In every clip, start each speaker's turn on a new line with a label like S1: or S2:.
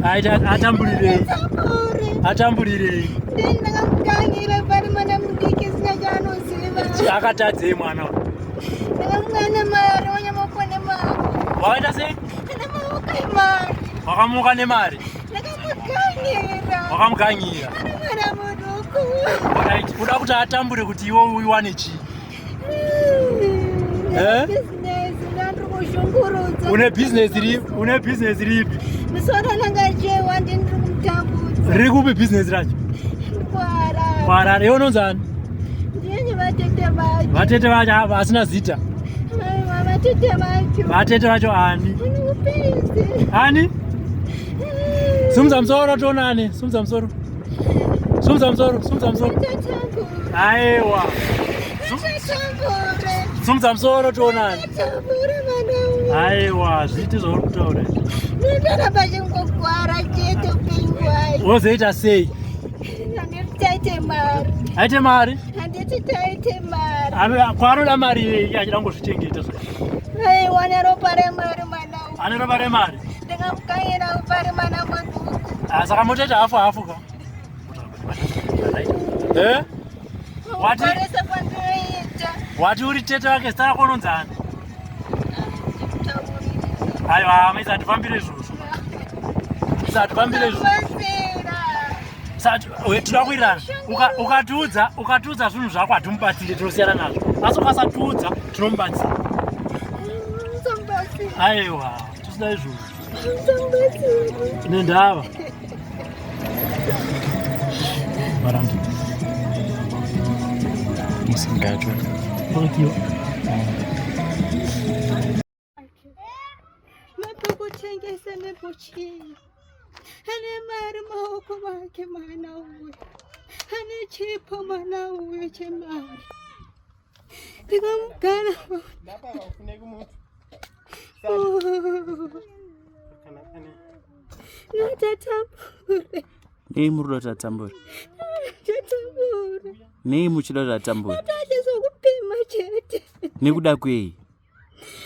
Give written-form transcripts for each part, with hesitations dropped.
S1: Aita atamburirei? Atamburirei?
S2: Ndakamutangira pari mwana mudiki sina chaanoziva.
S1: Akatadzei mwana?
S2: Ndakamukana mari wanyamoko nemari.
S1: Wakaita sei?
S2: Ndakamuka mari.
S1: Wakamuka nemari?
S2: Ndakamukanyira.
S1: Wakamukanyira.
S2: Ari mwana muduku.
S1: Right, uda kuti atambure kuti iwe uiwane chii? Eh? Une business ripi? Une business ripi?
S2: Musoro nanga chewa ndini ndiri kumutambudza.
S1: Riri kupi business racho?
S2: Kuharare.
S1: Kuharare. Iwe unonzi ani?
S2: Ndini vatete vacho.
S1: Vatete vacho ava asina zita.
S2: Aiwa vatete vacho.
S1: Vatete vacho ani?
S2: Upenzi.
S1: Ani? Sumza musoro tionane. Sumza musoro. Sumza musoro, sumza musoro. Aiwa. Sumza musoro tionane. Aiwa, zviite zvauri kutaura.
S2: Ndoramba chingogwara chete upenyu hwacho.
S1: Wozoita sei?
S2: Handiti taite mari.
S1: Aite mari?
S2: Handiti taite mari.
S1: Kwaanoda mari yei achida kungozvichengeta.
S2: Aiwa, ane ropa remari mwana.
S1: Ane ropa remari?
S2: Ndingamukanyira ropa remwana muduku.
S1: Ah, saka motoita hafu hafu ka? Eh? Wati wati uri tete wake zita rako unonzi ani? Aiwa, maisa hatifambire izvozvo. Satifambire izvozvo. Sati toda kuirana. Ukatiudza, ukatiudza zvinhu zvako hatimubatsire tinosiyana nazvo. Asi ukasatiudza tinomubatsira. Aiwa, tisina izvozvo. Nendava. Marangi.
S3: Musingacho.
S1: Thank you.
S2: Mapokutengesa nepochii ane mari maoko make mwana uyu ane chipo mwana uyu chemari ndikamugara Natatambure.
S3: Nei muri kuda kuti atambure?
S2: Tatambure.
S3: Nei muchida kuti atambure?
S2: Atachizokupima chete.
S3: Nekuda kwei?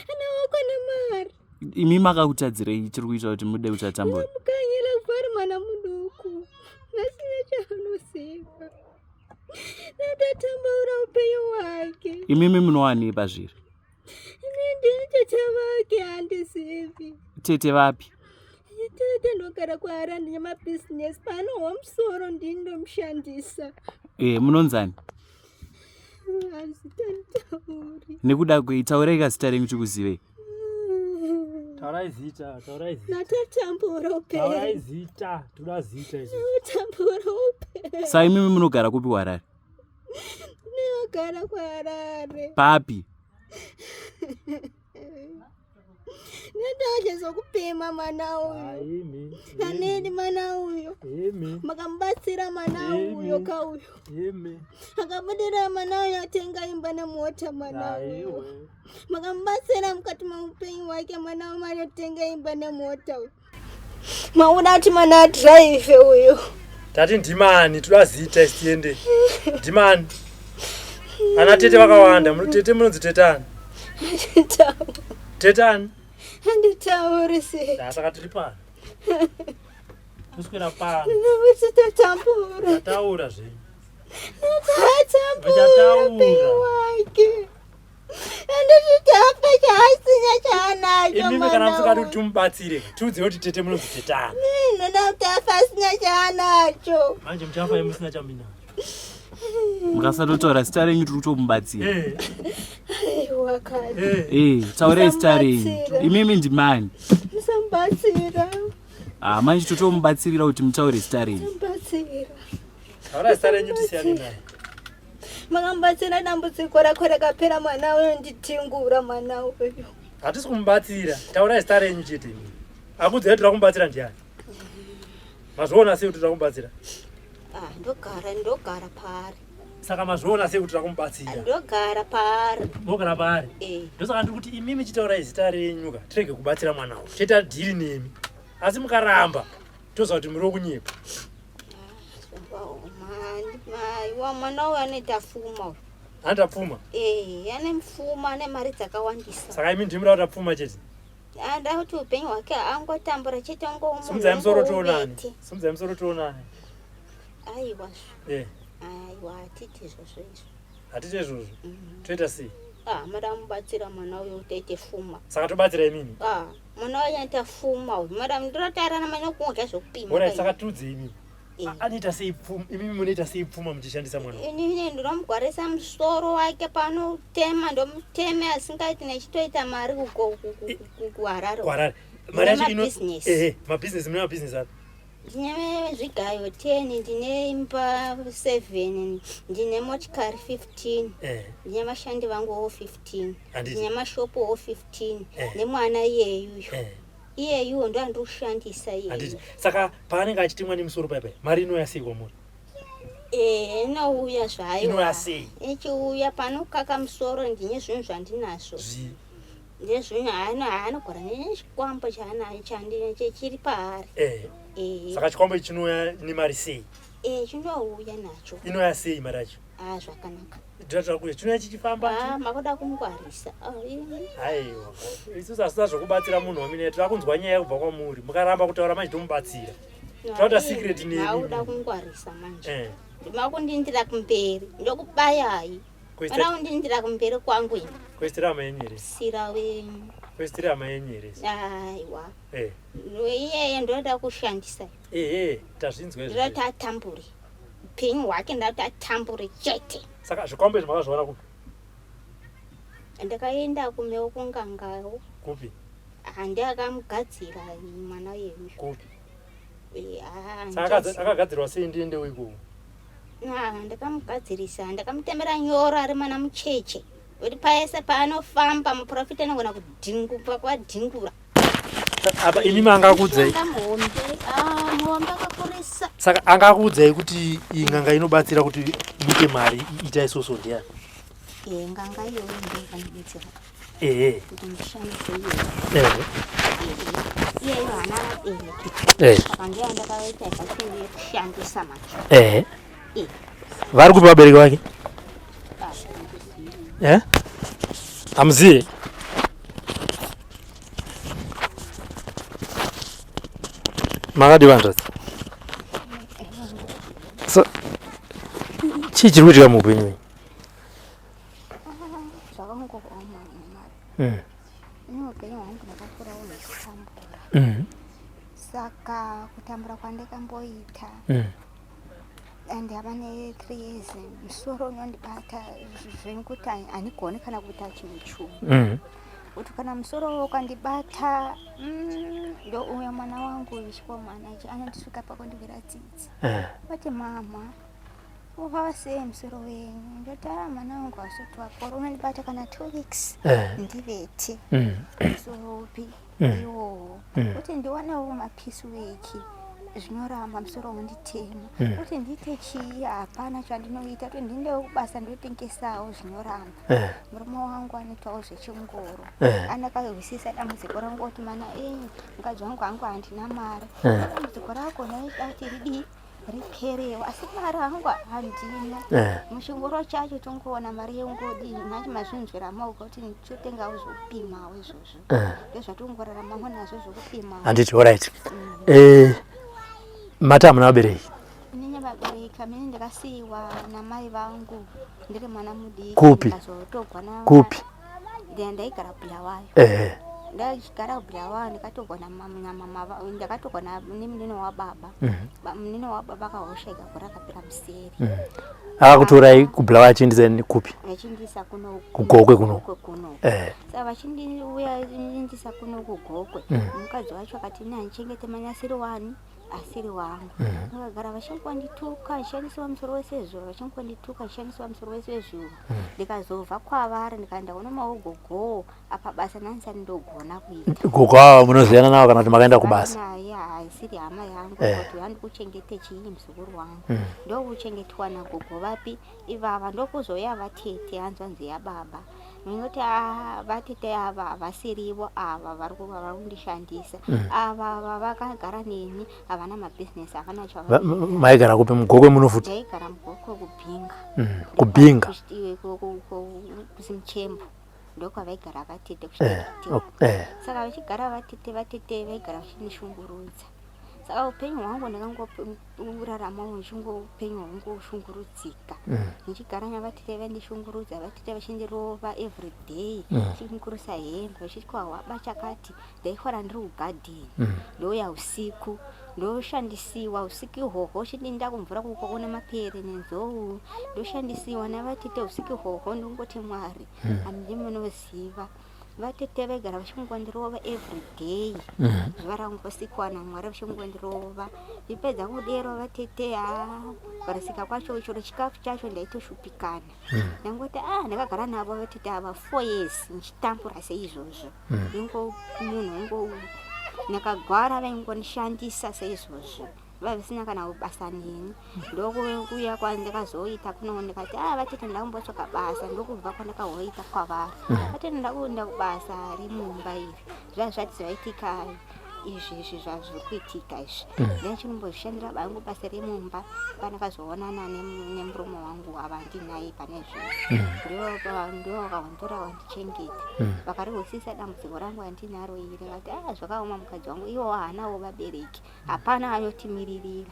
S2: Anaoko nemari.
S3: Imi makakutadzirei chiri kuita kuti mude kuti atambure?
S2: Ndamukanyira kubva ari mwana muduku. Asina chaanoziva. Natatambura upenyu hwake.
S3: Imimi munowanei pazviri?
S2: Ndini tete vake handizivi.
S3: Tete vapi?
S2: Tete ndogara kuHarare ndine mabhizinesi paanohwa musoro ndini ndomushandisa.
S3: Eh, munonzani?
S2: Hazita nditauri.
S3: Nekuda kwei taurai ka zita renyu tikuzivei.
S1: Taurai zita, taurai zita.
S2: Natatambura upenyu.
S1: Taurai zita, toda zita izvi.
S2: Natambura upenyu.
S3: Sa imimi munogara kupi kuHarare?
S2: Ndinogara kuHarare.
S3: Papi?
S2: Ndachazokupima mwana uyu. Naneni mwana uyu. Makamubatsira mwana uyu kauyu. Akabudira mwana uyu atenga imba nemota mwana uyu. Makamubatsira mukati meupenyu hwake mwana uyu anotenga imba nemota uyu. Maona kuti mwana adrive uyu.
S1: Tati ndimani toda zita isi tiende. Ndimani. Ana tete vakawanda, tete munonzi tetani. Tetani.
S2: Handitauri sei.
S1: Saka tiri pano. Toswera pano.
S2: Nokuti tatambura.
S1: Tataura zvenyu.
S2: Tatambura upenyu wake. Anditi chaasina chaanacho.
S1: Imimi kana musingadi kuti timubatsire, tiudzei kuti tete munonzi tetani.
S2: Ndinoda kuti afe asina chaanacho.
S1: Manje muchafa imi musina chamuinacho.
S3: Mukasatotaura zita renyu tiri kutomubatsira.
S1: Eh.
S2: Aiwa kani.
S1: Eh.
S3: Eh, taurai zita renyu. Imimi ndimani?
S2: Musamubatsira.
S3: Ah, manje totomubatsirira kuti mutaure zita renyu.
S2: Musamubatsira.
S1: Taura zita renyu tisiyane naye.
S2: Makambatsira dambudziko rako rakapera mwana uyo nditingura mwana uyo.
S1: Hatisi kumubatsira. Taurai zita renyu chete imi. Akudzai toda kumubatsira ndiani? Mazviona sei kuti toda kumubatsira?
S2: Ah, ndogara ndogara paari.
S1: Saka mazviona sei kuti toda kumubatsira?
S2: Ndogara paari.
S1: Ndogara paari.
S2: Eh.
S1: Ndosaka ndiri kuti imimi chitaurai zita renyu ka tirege kubatsira mwana uyu. Toita dhiri nemi. Asi mukaramba toziva kuti muri wekunyepa.
S2: Maiwa mwana uyu anoita fuma uyu.
S1: Anoita pfuma?
S2: Eh, ane mfuma ane mari dzakawandisa.
S1: Saka imi ndimi muda kuti apfuma chete?
S2: Ada kuti upenyu hwake angotambura chete
S1: Simudzai musoro tionane. Simudzai musoro tionane.
S2: Aiwa. Eh. Aiwa hatiti izvozvo izvo.
S1: Hatiti izvozvo. Toita sei?
S2: Ah, mada mubatsira mwana uyo kuti aite fuma.
S1: Saka tobatsira imimi?
S2: Ah, mwana uyo anoita fuma uyu. Madam ndinotaura namai kudya zvekupima.
S1: Horai saka tiudze imimi. Eh. Anoita sei pfuma? Imimi munoita sei pfuma muchishandisa mwana?
S2: Inini ndinomugwarisa musoro wake panotema ndomuteme asingaiti nechitoita mari kuHarare.
S1: Kuharare. Mari yacho ino eh mabusiness mune mabusiness api?
S2: Ndine zvigayo 10, ndine imba 7, ndine motikari 15, eh. ndine vashandi vangu 15, ndine mashopu 15 eh. nemwana iyeyuyo. Eh. Iyeyuyo ndo andiri kushandisa iyeyu.
S1: Saka paanenge achitemwa nemusoro paya paya mari inouya sei kwamuri?
S2: Eh, inouya zvayo.
S1: Inouya sei?
S2: Ichiuya panokaka musoro ndine zvinhu zvandinazvo.
S1: Zvii?
S2: Ndezvinhu haanogara nechikwambo chaanacho chandine chiri paari.
S1: Eh. Eh. Saka chikwambo ichi chinouya nemari sei?
S2: Eh, chinouya nacho.
S1: Inouya sei mari yacho?
S2: Ah, zvakanaka.
S1: Ndinotaura chinouya chichifamba.
S2: Ah, makuda kungwarisa. Ah,
S1: Aiwa. Isusu hasina zvokubatsira munhu wamine tinoda kunzwa nyaya kubva kwamuri. Mukaramba kutaura manje tomubatsira. Toda secret nemi.
S2: Makuda kungwarisa manje. Eh. Makundindira kumberi. Ndokubayai. Kana undindira kumberi kwangu ini.
S1: Kwestira hama yenyu here?
S2: Sira wenyu.
S1: Kwestira hama yenyu here?
S2: Aiwa. Eh. Iyeye ndoda kushandisa.
S1: Eh eh, tazvinzwa
S2: izvo. Ndoda atambure. Upenyu hwake ndoda atambure chete.
S1: Saka zvikwambo izvi makazviwana kupi?
S2: Ndakaenda kumeo kungangawo.
S1: Kupi?
S2: Handi akamugadzira mwana uyu.
S1: Kupi? Eh, Saka akagadzirwa sei ndiendewo ikoko?
S2: Ndakamugadzirisa, ndakamutemera nyoro ari mwana mucheche kuti paese paanofamba muprofita anogona kudhingupa kuvadhingura.
S1: Apa imi mangakuudzai
S2: muhombe akakurisa.
S1: Saka angakuudzai kuti iyi n'anga inobatsira kuti muite mari itai soso ndiani?
S2: Eh, n'anga iyoyo ndiyo ikandibatsira.
S1: Ehe.
S2: Kuti ndishandise iyoyo.
S1: Ehe.
S2: Iyeyo haana vabereki.
S1: Eh.
S2: Saka ndiyo yandakaita ikati kushandisa manje.
S1: Ehe.
S2: Eh.
S1: Vari kupi vabereki vake? Eh? Hamuziye? Makadi vanzvadzi? So, chii chiri kuitika muupenyu hwenyu?
S2: Zvakangooma mari. Ini upenyu hwangu ndakakurawo ndichitambura. Saka kutambura kwandakamboita and ava ne 3 years musoro unondibata zvekuti handigoni kana kuita chinhu chumwe. Kuti kana musoro ukandibata ndouya mwana wangu chikomana ichi anondisvika pakundibira tsitsi. Vati mama Wava sei musoro wenyu? Ndoti ah mwana wangu hausati wapora unondibata kana 2 weeks ndivete. Musoro upi iwowo. Kuti ndiwanewo mapeace week zvinoramba musoro wonditema. Kuti ndiite chii hapana chandinoita kuti ndiendewo kubasa ndotengesawo zvinoramba. Murume wangu anoitawo zvechingoro. Anakahwisisa dambudziko rangu kuti mana enyu mukadzi wangu hangu handina mari. Dambudziko rako ndaida kuti ridii? Riperewo asi mari hangu handina. Muchingoro chacho tongoona mari yengodii manje mazvinzwira maoko kuti totengawo zvekupimawo izvozvo. Ndozvatongoraramawo nazvo zvekupimawo.
S1: Handiti alright. Mati hamuna vabereki?
S2: Inini vabereki amene ndakasiiwa namai vangu ndiri mwana mudiki.
S1: Kupi?
S2: Ndikazotogwa na
S1: Kupi?
S2: Ndaigara Bulawayo. Ndachigara Bulawayo ndikatogwa namama ndakatogwa nemunini wababa. Munini wababa akahoshaika gore rakapera museri.
S1: Akakutorai kuBulawayo achiendesa kupi?
S2: Vachindiisa kuno
S1: kuGokwe kuno.
S2: Gokwe kuno. Saka vachindiuya indisa kuno kuGokwe. Mukadzi wacho akati ini handichengete mwana asiri wani asiri wangu. Vakagara vachingondituka vachishandisiwa musoro wese zuva vachingondituka vachishandisiwa musoro wese zuva. Ndikazobva kwavari ndikaenda kuno maogogo apa basa ndandisati ndogona kuita.
S1: Gogo ava munoziyana navo kana kuti makaenda kubasa?
S2: Naye haisiri hama yangu kuti handikuchengete chii muzukuru wangu. Ndokuchengetwa nagogo vapi ivava ndokuzouya vatete hanzvanzi yababa. Ndinoti vatete ava havasirivo ava vari kundishandisa. Ava vakagara neni havana mabhizinesi havana
S1: chava. Maigara kupi muGokwe muno futi?
S2: Ndaigara muGokwe kuBinga.
S1: KuBinga?
S2: Kuzimuchembo. Ndokwavaigara vatete kusvika
S1: Eh.
S2: Saka vachigara vatete, vatete vaigara vachindishungurudza. Saka upenyu hwangu ndakangorarama uchingo upenyu hwangu ushungurudzika. Ndichigara navatete vaindishungurudza, vatete vachindirova every day, vachingurusa hembe, vachiti waba chakati. Ndaifara ndiri kugadheni, ndouya usiku ndoshandisiwa usiku ihwohwo, chidinda kumvura kukokona mapere nenzou, ndoshandisiwa navatete usiku ihwohwo. Ndongoti Mwari, handidi munoziva, vatete vaigara vachingondirova every day, zuva rangosikwa naMwari vachingondirova. Ndipedza kudero vatete, ha, kugarisika kwacho, chero chikafu chacho ndaitoshupikana. Ndangoti a ndakagara navo vatete ava 4 years ndichitambura seizvozvo. Ingo munhu ingo ndakagwara, vaingondishandisa seizvozvo, vavisina kana basa neni. Ndokuuya kwandakazoita kuno, ndikati a vatete, ndakumbotsvaka basa. Ndokubva kwandakahoita kwavari, vatete, ndakuenda kubasa remumba iri. Zvaa zvati zvaitika izvi, izvi zvazviri kuitika izvi, ndachinombozvishandira bangu basa remumba. Pandakazoonana nemurume wangu ava ndinaye pane zvinhu, ndiwo vakandora vandichengeta, vakarihwisisa dambudziko rangu randinaro iri. Vakati a zvakaoma mukadzi wangu, iwo haanawo vabereki, hapana anotimiririra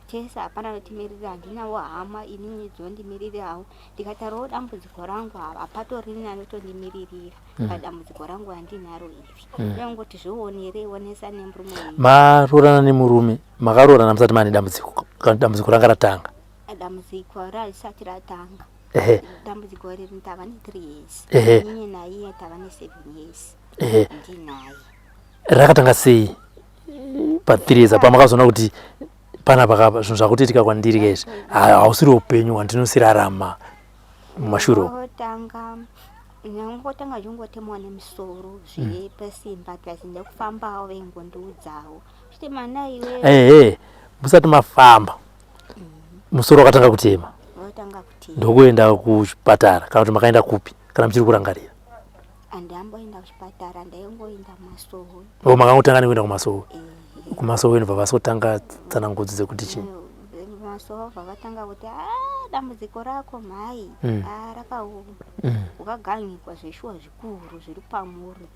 S2: tese, hapana anotimirira, handinawo hama inini dzondimiririrawo. Ndikataurawo dambudziko rangu, hapatorina anotondimiririra padambudziko rangu randinaro iri. Ndangoti zvionere, onesa nemurume uyu.
S1: Maroorana nemurume, makaroorana musati mane dambudziko kana dambudziko ranga ratanga?
S2: Dambudziko rarisati ratanga. Dambudziko riri tava ne3 years. Inini naiye tava ne7 years. Ndinaye.
S1: Rakatanga sei pa3 years apa makazoona kuti panapa kapa zvinhu zvakutoitika kwandiri kaizvi, hausiri upenyu hwandinosirarama mumashure umu?
S2: Tanga ndangotanga zvongotemwa nemusoro zvepasimba plus ndekufambawo, vaingondiudzawo chiti mana iwe.
S1: Ehe, musati mafamba musoro wakatanga kutema?
S2: Watanga kutema.
S1: Ndokuenda kuchipatara kana kuti makaenda kupi kana muchiri kurangarira?
S2: Handamboenda kuchipatara, ndaingoenda kumasowe.
S1: O, makangotanga nekuenda kumasowe?
S2: Ehe.
S1: Kumasowe ndobva vasotanga tsanangudzo dzekuti chii?
S2: Masowe vatanga kuti a dambudziko rako mhai, a rakaoma, wakaganyikwa zveshuwa zvikuru zviri pamuri,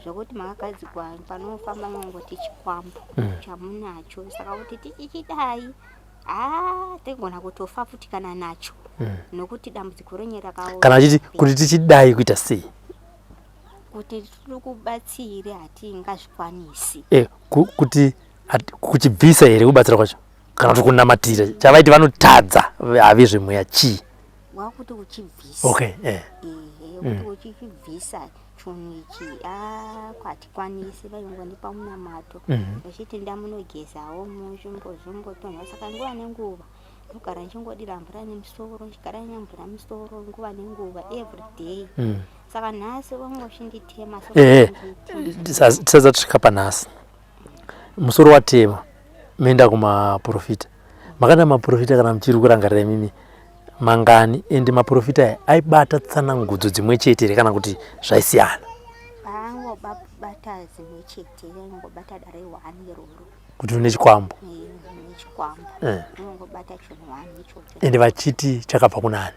S2: zvokuti makagadzikwa panofamba mangoti chikwambo chamunacho. Saka kuti tichichidai, ha, tigona kutofa futi kana nacho, nokuti dambudziko renyu rakaoma.
S1: Kana vachiti kuti tichidai kuita sei?
S2: Kuti tiri kubatsire, hatingazvikwanisi.
S1: E, kuti kuchibvisa here kubatsira kwacho kana kuti kunamatira chavaiti vanotadza havezvemweya chii?
S2: Wakuti uchibvisa.
S1: Okay.
S2: Ehe, kuti uchichibvisa chinhu ichi, a hatikwanisi. Vaingondipa munamato, vachiti ndamunogezawo muzvimbotonhwa. Saka nguva nenguva ndogara ndichingodira mvura nemusoro, ndichigara nemvura musoro nguva nenguva, every day. Saka nhasi vanga uchinditema.
S1: Ehe, tisati tasvika panhasi, musoro watema, moenda kumaprofita. Makaenda maprofita kana muchiri kurangarira imimi mangani? Ende maprofita aya aibata tsanangudzo dzimwe chete here kana kuti zvaisiyana?
S2: Angobata dzimwe chete, angobata dare one iroro.
S1: Kuti une chikwambo?
S2: Nechikwambo. Unongobata chinhu one ichocho.
S1: Ende vachiti chakabva kunani?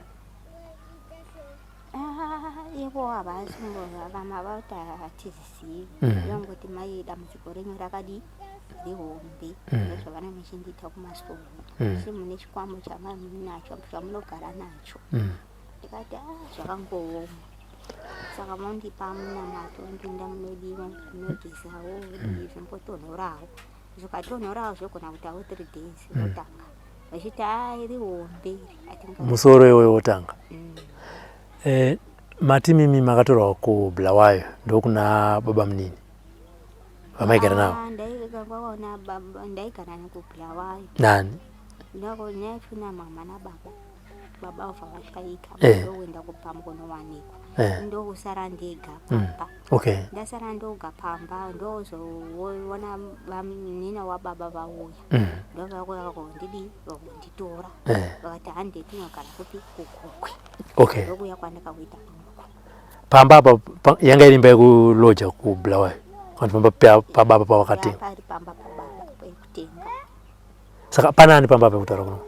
S2: Ah, ivo havasingorarama vati hatizivi. Vangoti mai, dambudziko renyu rakadi rihombe, ndozvavanenge vachindiita kumasowe, asi mune chikwambo chamunacho chamunogara nacho. Ndikati a zvakangooma. Saka mondipa munamato, ndinda munodiwa munogezawo zvimbotonhorawo, zvikatonhorawo zvogona kuitawo 3 days, wotanga vachiti a iri hombe iri, hatinga
S1: Musoro iwoyo wotanga. Mati mimi makatorwa kuBulawayo, ndokuna baba munini vamaigara navo?
S2: Ah, ndaigara baba, ndaigara nekuBulawayo.
S1: Nani?
S2: Ndakuna mama nababa, baba vabva vashaika. Ndokuenda kupamba kunowanikwa. Ndokusara ndega pamba. Ndasara ndoga pamba, ndozoona nina wababa vauya. Ndovauya vakondidi, vakonditora. Vakati hande tinogara kupi? KuGokwe. Ndokuya kwandakakuita kunoku.
S1: Pamba apa yanga iri imba yekuloja kuBulawayo kana pamba pababa pavakatenga?
S2: Pari pamba pababa pekutenga.
S1: Saka panani pamba apa pekutaura kuno?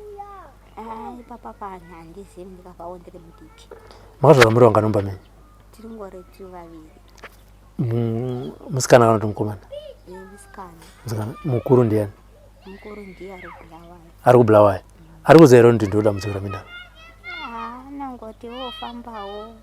S2: Ah, ipapa pani handizivi, ndikabvawo ndiri mudiki.
S1: Makatorwa muri vangani mumba menyu?
S2: Tiringori tiri vaviri.
S1: Musikana kana kuti mukomana?
S2: Musikana.
S1: Musikana mukuru ndiani?
S2: Mukuru ndiye ari kuBulawayo.
S1: Ari kuBulawayo. Ari kuziva here kuti ndinoda dambudziko raminaro?
S2: Anongoti wofambawo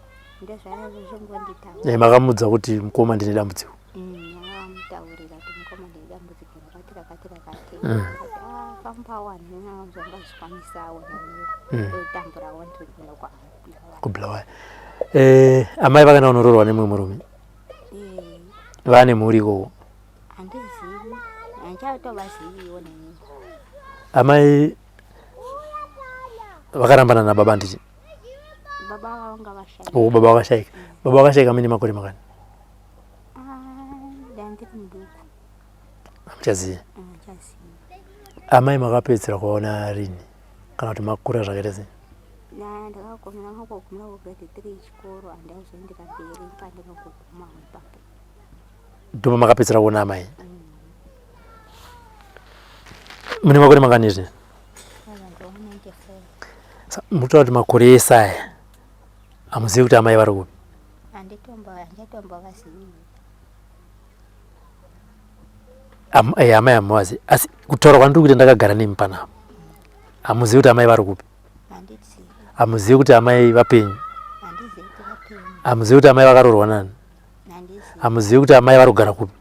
S2: ndezvaazvingonditaura.
S1: Eh, makamudza kuti mukoma ndine dambudziko?
S2: Ndakamutaurira kuti mukoma ndine dambudziko rakati rakati rakati. Ah, fambawo handina zvangazvikwanisawo neniwo. Ndotamburawo ndiri kuno kwaBulawayo.
S1: KuBulawayo. Eh, amai vakaenda kunoroorwa nemumwe murume?
S2: Eh.
S1: Vane mhuri ikoko?
S2: Handizivi, handichatovaziviwo neni.
S1: Amai vakarambana nababa handiti?
S2: Baba vanga vashaika.
S1: Oh, baba vakashaika. Baba vakashaika mune makore makani?
S2: Ah, ndandiri muduku.
S1: Hamuchazivi?
S2: Handichazivi.
S1: Amai makapedzisira kuvaona rini? Kana kuti makura zvakaita sei?
S2: Ndakagumira kugumira kugrade 3 chikoro handaizoendera mberi pandinogogumawo ipapo.
S1: Ndipo makapedzisira kuona amai? Mune makore mangani izvi? Mutaura kuti makore ese aya hamuzivi kuti amai vari kupi?
S2: Handichatombovazivi.
S1: Amai hamuvazivi, asi kutaura kwandiri kuita ndakagara nemi panapa, hamuzivi kuti amai vari kupi? Hamuzivi kuti amai vapenyu? Hamuzivi kuti amai vakaroorwa nani? Hamuzivi kuti amai vari kugara kupi?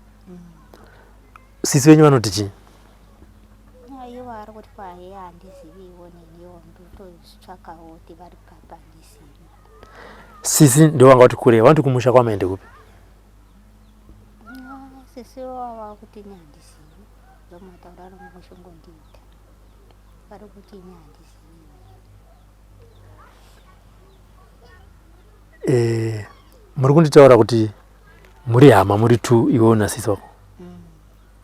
S1: Sisi venyu vanoti chii?
S2: Ivo vari kuti kwaye handiziviwo neniwo ndotozvitsvakawo kuti vari papi handizivi.
S1: Sisi ndivo vanga kuti kure, vanoti kumusha kwamai ndekupi?
S2: Sisi vava kuti ini handizivi, ndomataura anomushongondiita vari kuti ini handizivi.
S1: Eh, muri kunditaura kuti muri hama muri two iwewo nasisi wako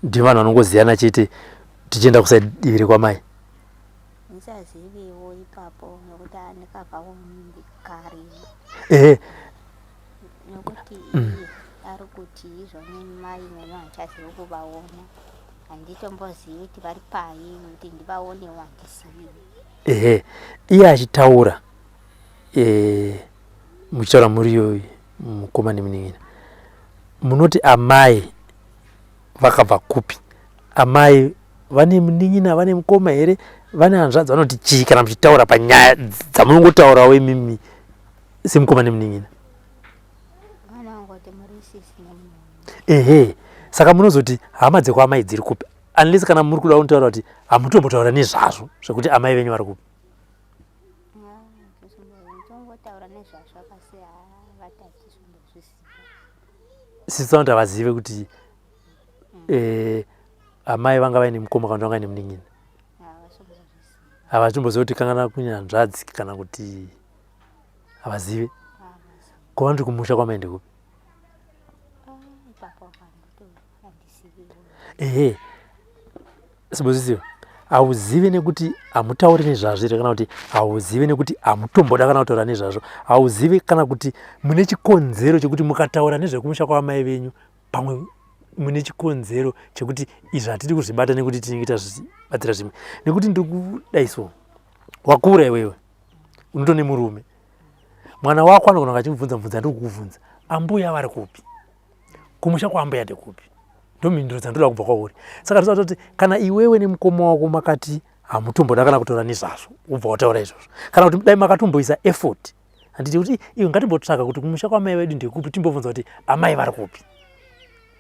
S1: ndi vanhu vanongoziyana chete tichienda kusaidi rekwamai?
S2: Ndichaziviwo ipapo nekuti andikabvawo kare.
S1: Ehe.
S2: Nekuti iye ari kuti izvoni mai neni handichazivi kuvaona, handitombozivi kuti vari pai kuti ndivaonewo handizivi.
S1: Ehe, iye achitaura eh, muchitaura muri mukoma nemunin'ina, munoti amai vakabva kupi? Amai vane munin'ina, vane mukoma here, vane hanzvadzi, vanoti chii kana muchitaura panyaya dzamunongotaurawo imimi semukoma nemunin'ina?
S2: Vanongoti muri sisi nemunin'ina.
S1: Ehe, saka munozoti hama dzekwaamai dziri kupi? Unless kana muri kuda kutaura kuti hamutombotaura nezvazvo zvekuti amai venyu vari kupi.
S2: Tongotaura nezvazvo asi havatachizvimbozviziva.
S1: Sisi vanoti havazive kuti eh, amai vanga vaine mukoma kana kuti vanga vaine munin'ina. Havatomboziva kuti kangana kune hanzvadzi kana kuti havazive. Ko vanoti kumusha kwamai ndekupi? Ehe, Sibusisiwe, hauzivi nekuti hamutauri nezvazvo here, kana kuti hauzivi nekuti hamutomboda kana kutaura nezvazvo? Hauzivi kana kuti mune chikonzero chekuti mukataura nezvekumusha kwamai venyu, pamwe mune chikonzero chekuti izvi hatidi kuzvibata nekuti tinenge tazvibatira zvimwe? Nekuti ndikudai so, wakura iwewe, unotone murume, mwana wako anogona kunge achimubvunza mubvunzo andiri kukubvunza, ambuya vari kupi, kumusha kwaambuya ndekupi? Ndomhinduro dzandoda kubva kwauri. Saka toda kuti kana iwewe nemukoma wako makati hamutomboda kana kutaura nezvazvo, wobva wataura izvozvo, kana kuti dai makatomboisa effort, handiti, kuti iwe ngatimbotsvaka kuti kumusha kwamai vedu ndekupi, timbobvunza kuti amai vari kupi.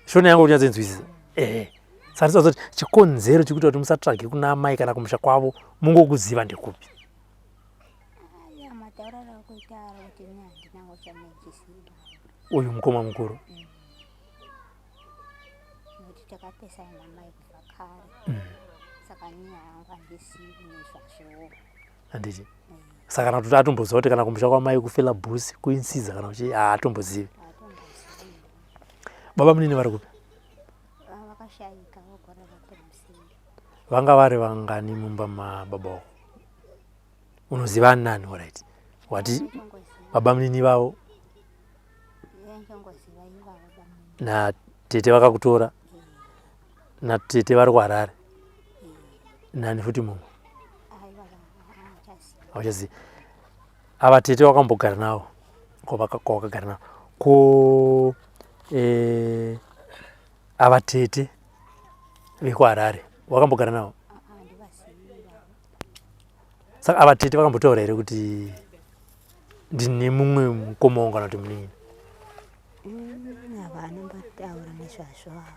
S1: Shona yangu kunyatsoinzwisisa? Ehe. Saka toda kuti chikonzero chekuita kuti musatsvage kuna amai kana kumusha kwavo mungokuziva ndekupi? Uyu mukoma mukuru
S2: nekuti takapesana namai kubva kare, saka ini hangu handizivi nezvazvowo.
S1: Handiti, saka kana kuti atomboziva kuti kana kumusha kwamai kufela bhusi kuinsiza kana kuchi, haatombozivi.
S2: Hatombozivi.
S1: Baba munini vari kupi?
S2: Vakashaika vogore rapera museri.
S1: Vanga vari vangani mumba mababa wako? Unoziva ani nani? Alright, wati baba munini vavo natete vakakutora, natete vari kuHarare, nani futi mumwe hauchazivi? Ava tete wakambogara navo, kwawakagara navo? Ko eh, ava tete vekuHarare wakambogara navo? Saka ava tete vakambotaura here kuti ndine mumwe mukoma wangu kana kuti munin'ina?
S2: Havana mbotaura nezvazvo ava,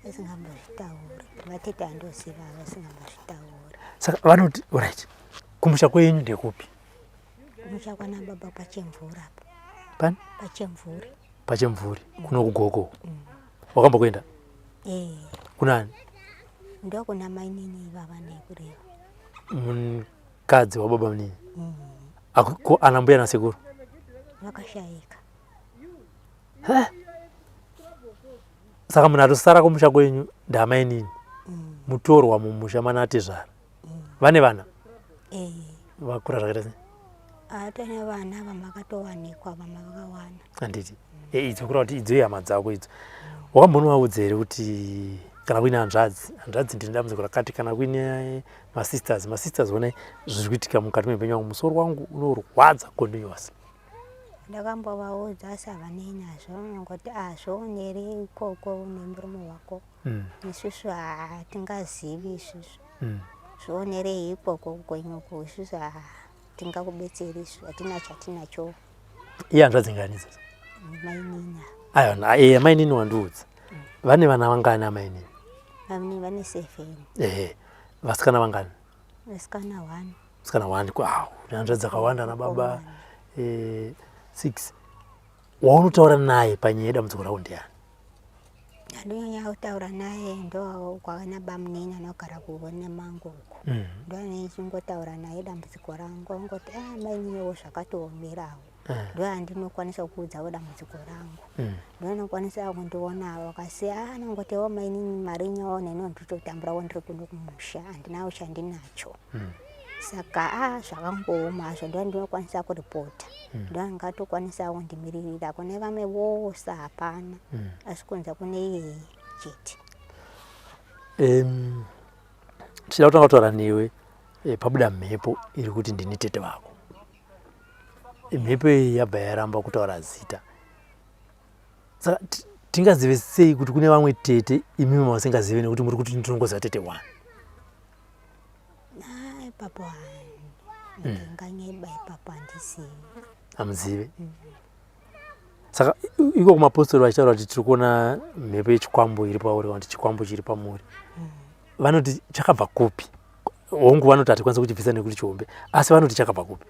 S2: vasingambozvitauri. Vatete handoziva, vasingambozvitauri.
S1: Saka vanoti right, kumusha kwenyu ndekupi?
S2: Kumusha kwana baba paChemvuri apo.
S1: Pani?
S2: PaChemvuri.
S1: PaChemvuri kuno kuGoko. Wakambokuenda?
S2: Eh.
S1: Kunani?
S2: Ndokuna mainini ivava nekureva.
S1: Mukadzi wababa munini? Ko ana mbuya nasekuru?
S2: Vakashaika.
S1: Saka munhu atosara kumusha kwenyu ndamainini? Mutorwa mumusha manatezvara. Vane vana?
S2: Eh.
S1: Vakura zvakaita sei?
S2: Atane vana vamakatowanikwa vamwe vakawana.
S1: Handiti? Idzo kureva kuti idzo ihama dzako idzo. Wakambonovaudza here kuti kana kuine hanzvadzi, hanzvadzi ndine dambudziko rakati, kana kuine masisters, masisters onai zviri kuitika mukati meupenyu wangu, musoro wangu unorwadza continuously?
S2: Ndakambovaudza asi havanei nazvo, vanongoti ah zvionere ikoko nemurume wako. Isusu hatingazivi isusu. Zvionerei ikoko kwenyuko, isusu hatingakubetseri isu, hatina chatinacho.
S1: Iye hanzvadzi ngani idzodzo?
S2: Mainini.
S1: Aiwa, eh, mainini wandiudza. Vane vana vangani amainini?
S2: Mainini vane 7.
S1: Ehe. Vasikana vangani?
S2: Vasikana 1.
S1: Vasikana 1. Wow, hanzvadzi dzakawanda na baba 6. Waunotaura naye panyaya yedambudziko rako ndiani?
S2: Andonyanya kutaura naye ndo kwakana bamunini anogara kuone mangu uko. Ndo anechingotaura naye dambudziko rangu, angoti ah maininiwo zvakatoomerawo. Ndo andinokwanisa kuudzawo dambudziko rangu. Ndo anokwanisa kundionawo akasi ah anongotiwo mainini mari nyawo neno nditotamburawo ndiri kuno kumusha handinawo chandinacho. Saka ah zvakangooma hazvo, ndo andinokwanisa kuripota. Ndo angatokwanisa kundimiririra kune vamwe vose hapana. Asi kunze kune iyeye chete.
S1: Tichida kutanga kutaura newe, pabuda mhepo iri kuti ndini tete vako. Mhepo iyi yabva yaramba kutaura zita. Saka tingazive sei kuti kune vamwe tete imimi mamusingazive, nekuti muri kuti ndinongoziva tete one?
S2: Ah, ipapo ndinganyeba, ipapo handizivi.
S1: Hamuzive? Saka iko kumapostori vachitaura kuti tiri kuona mhepo yechikwambo iri pauri, kana kuti chikwambo chiri pamuri, vanoti chakabva kupi? Hongu, vanoti hatikwanisi kuchibvisa nekuti chihombe, asi vanoti chakabva kupi?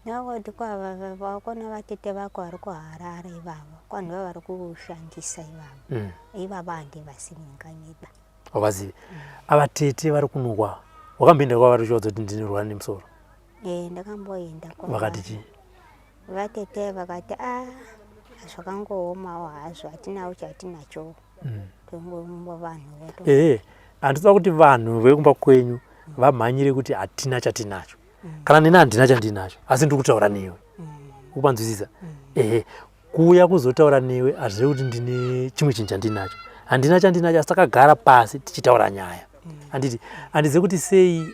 S2: Navoti kwavakona vatete vako vari kuHarare ivavo, kwanhu vari kushandisa ivavo. Ivavo handivasivi, ndinganyeba.
S1: Havazivi ava tete vari kunukwa. Wakamboenda kwavari uchivaudza kuti ndinorwara nemusoro?
S2: Eh, ndakamboenda.
S1: Vakati chii?
S2: Vatete vakati a zvakangoomawo hazvo, hatinawo chatinacho. Tongomba vanhu voto.
S1: Ehe, handitoda kuti vanhu vekumba kwenyu vamhanyire kuti hatina chatinacho. Kana nini handina chandinacho, asi ndiri kutaura newe. Ukupanzwisisa? Ehe, kuuya kuzotaura newe hazvirevi kuti ndine chimwe chinhu chandinacho. Handina chandinacho, asi takagara pasi tichitaura nyaya. Handiti handizivi kuti sei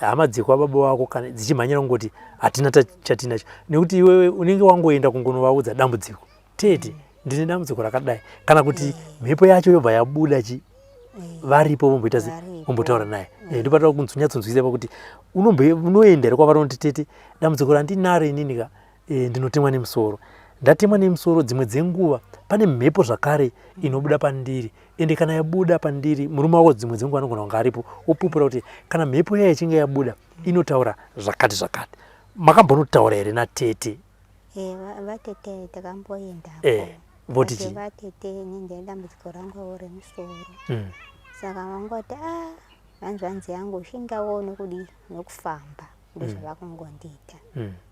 S1: hama dzekwa baba vako kana dzichimhanyira kungoti hatina chatinacho, nekuti iwewe unenge wangoenda kungonovaudza dambudziko, tete ndine dambudziko rakadai, kana kuti mhepo yacho yobva yabuda chi varipo vomboita se vombotaura naye. Ndopatoda kunyatsonzwisisa pakuti unoenda here kwavari unoti tete dambudziko randinaro inini ka, ndinotemwa nemusoro, ndatemwa nemusoro, dzimwe dzenguva pane mhepo zvakare inobuda pandiri, ende kana yabuda pandiri murume wako dzimwe dzenguva anogona kunge aripo opupura kuti kana mhepo iya ichinge yabuda inotaura zvakati zvakati. Makambonotaura here natete?
S2: Eh, vatete takamboendako.
S1: Voti chii?
S2: Vatete ini ndine dambudziko rangu remusoro. Saka vangoti a hanzvanzi yangu shingawo nokudii nokufamba, ndozvavakungondiita.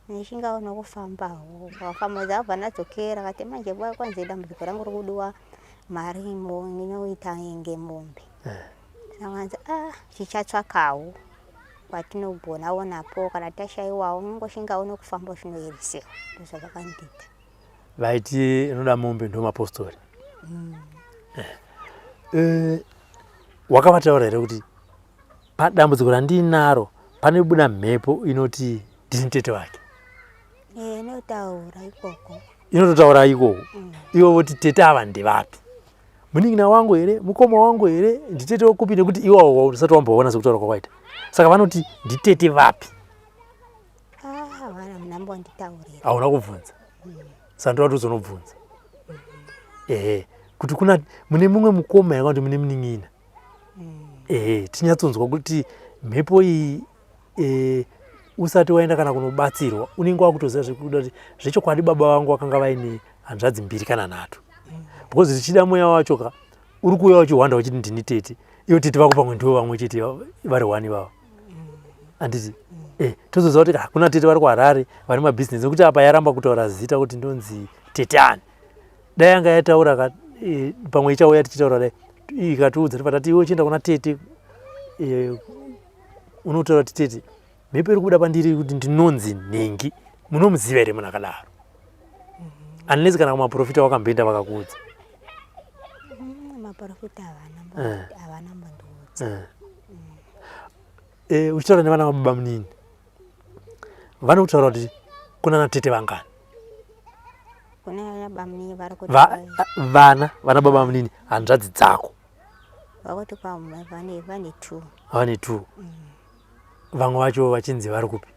S2: Neshingawo nokufambawo, wakafamba dzabva ndadzokera kati manje kwanzi dambudziko rangu rikudiwa mari inoita inge mombe. Saka vanzi a chichatsvakawo kwatinogona napo, kana tashaiwawo unongoshingawo nokufamba uchinoyerisewa, ndozvavakandiita.
S1: Vaiti inoda mombe ndo mapostori. Wakavataura here kuti padambudziko randinaro pane buda mhepo inoti ndini tete vake?
S2: Eh, inotaura ikoko.
S1: Inototaura ikoko. Ivo voti tete ava ndevapi? Munin'ina wangu here? Mukoma wangu here? Nditete wekupi nekuti iwawo usati wamboona sekutaura kwakwaita. Saka vanoti nditete vapi?
S2: Ah, havana munambonditaurira.
S1: Hauna kubvunza. Saka ndoda kuti uzonobvunza. Ehe, kuti kuna mune mumwe mukoma here kana kuti mune munin'ina? Ehe, tinyatsonzwa kuti mhepo iyi e, usati waenda kana kunobatsirwa unenge wakutoziva zvekuda kuti zvechokwadi baba vangu vakanga vaine hanzvadzi mbiri kana nhatu because zvichida mweya wacho ka uri kuuya uchihwanda uchiti ndini tete ivo tete vako pamwe ndivo vamwe chete vari one ivavo handiti eh, tozoziva kuti hakuna tete vari kuharare vari mabhizinesi nekuti apa yaramba kutaura zita kuti ndonzi tete ani dai yanga yataura ka e, pamwe ichauya tichitaura dai ikatiudza tobva tati iwe uchienda kuna tete e, unotaura kuti tete mhepo iri kubuda pandiri kuti ndinonzi nhingi munomuziva here munhu akadaro mm-hmm. unless kana kumaprofita wakamboenda vakakuudza
S2: mm, maprofita havana eh. mbondiudza
S1: eh. eh, uchitaura nevana vababa munini vanokutaura kuti kuna natete vangani vana vana baba munini hanzvadzi dzako
S2: vakuti vane vane two
S1: vane two mm. Vamwe vacho vachinzi vari kupi?